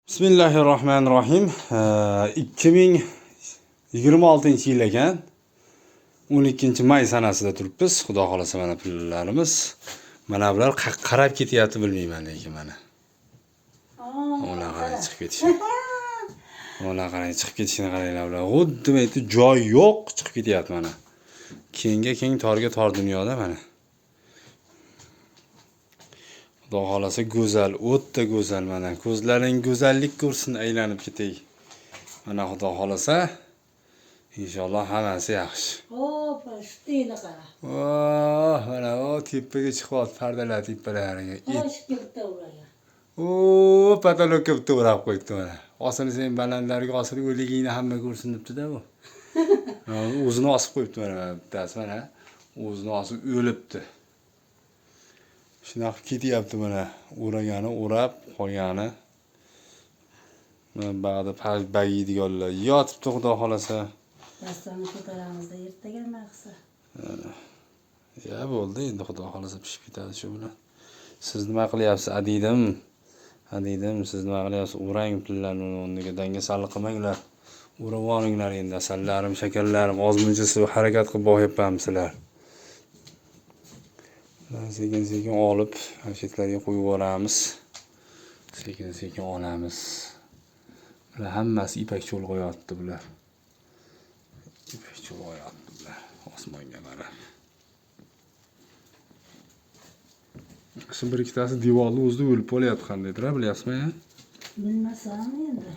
Bismillahirrohmanirrohim. 2026-yil ekan. 12 may sanasida turibmiz. Xudo xolasa mana pullarimiz. Mana bular qarab ketyapti, bilmayman lekin mana. Ona qarang chiqib ketishini. Ona qarang chiqib ketishini qaranglar bular. Xuddi bu yerda joy yo'q, chiqib ketyapti mana. Kengga keng, torga tor dunyoda mana. Xudo xolasa go'zal, o'ta go'zal mana. Ko'zlaring go'zallik ko'rsin, aylanib ketay. Mana xudo xolasa inshaalloh hammasi yaxshi. Hoppa, shu qara. Oh, mana o tepaga chiqyapti pardalar tepalariga. Oshib bitta uragan. O, patolokka bitta o'rab qo'yibdi mana. Osilsang balandlarga osilib o'ligingni hamma ko'rsin debdi-da bu. O'zini osib qo'yibdi mana bittasi mana. O'zini osib o'libdi. Shunaqa qilib ketyapti mana. O'ragani o'rab, qolgani mana bag'da bagiydiganlar yotibdi xudo xolasa. Dastavni ko'taramizda ertaga nima qilsa. Ya bo'ldi endi xudo xolasa pishib ketadi shu bilan. Siz nima qilyapsiz adidim? Adidim, siz nima qilyapsiz? O'rang pullarni o'rniga dangasalik qilmanglar. O'rab olinglar endi asallarim, shakarlarim, ozmuncha siz harakat qilib boqyapman sizlar. Sekin sekin olib, chetlarga qo'yib yuboramiz. Sekin sekin olamiz. Bular hammasi ipak cho'lg'ayapti bular. Ipak cho'lg'ayapti bular osmonga qarab. Shu bir ikkitasi devorni o'zida o'lib qolyapti qandaydir, bilyapsizmi? Bilmasam endi.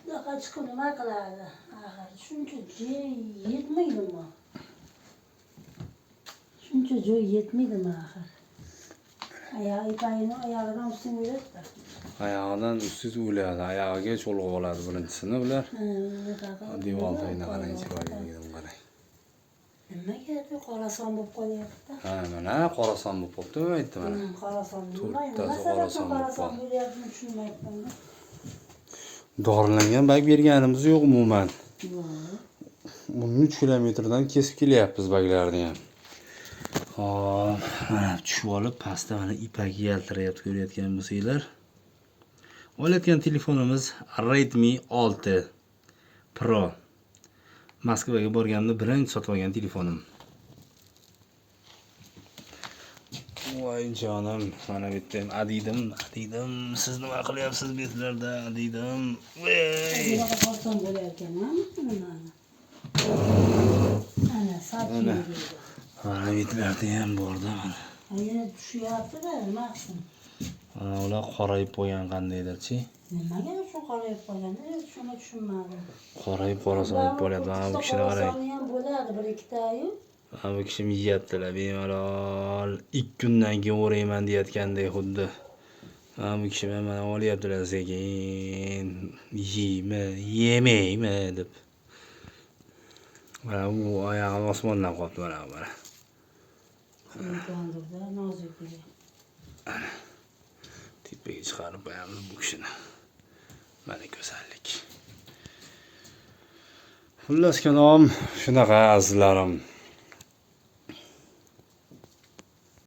Bunaqa chiqib nima qiladi? Axir shuncha joy yetmaydimi? Shuncha joy yetmaydimi axir? Oyog'i ipagini oyog'idan ustun o'ladi. Oyog'idan ustiz o'ladi, oyog'iga cho'lg'ib oladi birinchisini bular. Devor tagida qarang, chiroyliligini qarang. Nimaga bu qorason bo'lib qolyapti? Ha, mana qorason bo'lib qolibdi, aytdi mana. Qorason. To'rttasi qorason bo'lib qoldi. Bo'lyaptimi tushunmayapman. Dorilangan bag berganimiz yo'q umuman. 13 kilometrdan kesib kelyapmiz baglarni ham. Hop, mana tushib olib pastda mana ipagi yaltirayapti, ko'rayotgan bo'lsanglar. Olayotgan telefonimiz Redmi 6 Pro. Moskvaga borganimda birinchi sotib olgan telefonim. Voy jonim, mana bitta ham adidim, adidim, siz nima qilyapsiz betlarda, adidim. Voy. Bunaqa qorason bo'larkan, nimani? Ana, Ana. Mana betlarda ham borda mana. Yana tushyapti-da, nima qilsin? Mana ular qorayib qo'ygan qandaydirchi. Nimaga shu qorayib qolgan? Shuni tushunmadim. Qorayib qorason bo'lib qolyapti. Mana bu kishini qarang. Qorasoni ham bo'ladi bir ikkitayu. Mana bu kishim yeyaptilar bemalol. 2 kundan keyin o'rayman deyotgandek xuddi. Mana bu kishim ham mana olyaptilar sekin. Yeymi, yemaymi deb. Mana bu oyog'im osmondan qolibdi mana bu mana. Imkondirda nozikligi. Tepaga chiqarib qo'yamiz bu kishini. Mana go'zallik. Xullas kalom shunaqa azizlarim.